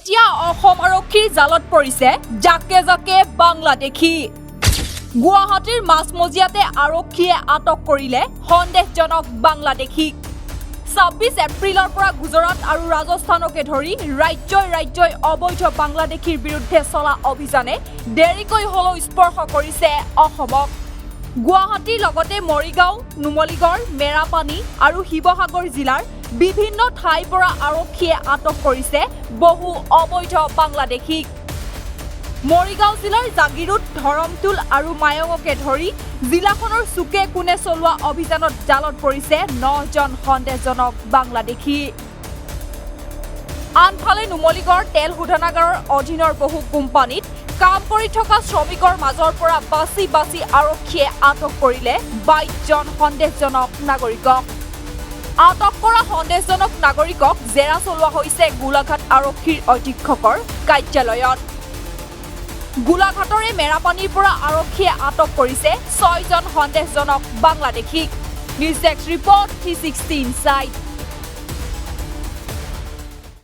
এতিয়া অসম আৰক্ষীৰ জালত পৰিছে জাকে জাকে বাংলাদেশী। গুৱাহাটীৰ মাজমজিয়াতে আৰক্ষীয়ে আটক কৰিলে সন্দেহজনক বাংলাদেশীক। 26 এপ্ৰিলৰ পৰা গুজৰাট আৰু ৰাজস্থানকে ধৰি ৰাজ্যই ৰাজ্যই অবৈধ বাংলাদেশীৰ বিৰুদ্ধে চলা অভিযানে দেৰিকৈ হলেও স্পৰ্শ কৰিছে অসমক। গুৱাহাটীৰ লগতে মৰিগাঁও, নুমলীগড়, মেৰাপানী আৰু শিৱসাগৰ জিলাৰ বিভিন্ন ঠাইৰ পৰা আৰক্ষীয়ে আটক কৰিছে বহু অবৈধ বাংলাদেশীক। মৰিগাঁও জিলাৰ জাগিৰোড, ধৰমতুল আৰু মায়ঙকে ধৰি জিলাখনৰ চুকে কোণে চলোৱা অভিযানত জালত পৰিছে 9জন সন্দেহজনক বাংলাদেশী। আনফালে নুমলীগড় তেল শোধনাগাৰৰ অধীনৰ বহু কোম্পানীত কাম কৰি থকা শ্ৰমিকৰ মাজৰ পৰা বাচি বাচি আৰক্ষীয়ে আটক কৰিলে 22জন সন্দেহজনক নাগৰিকক। আটক কৰা সন্দেহজনক নাগৰিকক জেৰা চলোৱা হৈছে গোলাঘাট আৰক্ষীৰ অধীক্ষকৰ কাৰ্যালয়ত। গোলাঘাটৰে মেৰাপানীৰ পৰা আৰক্ষীয়ে আটক কৰিছে 6জন সন্দেহজনক বাংলাদেশীক। News desk report, 360 Insight.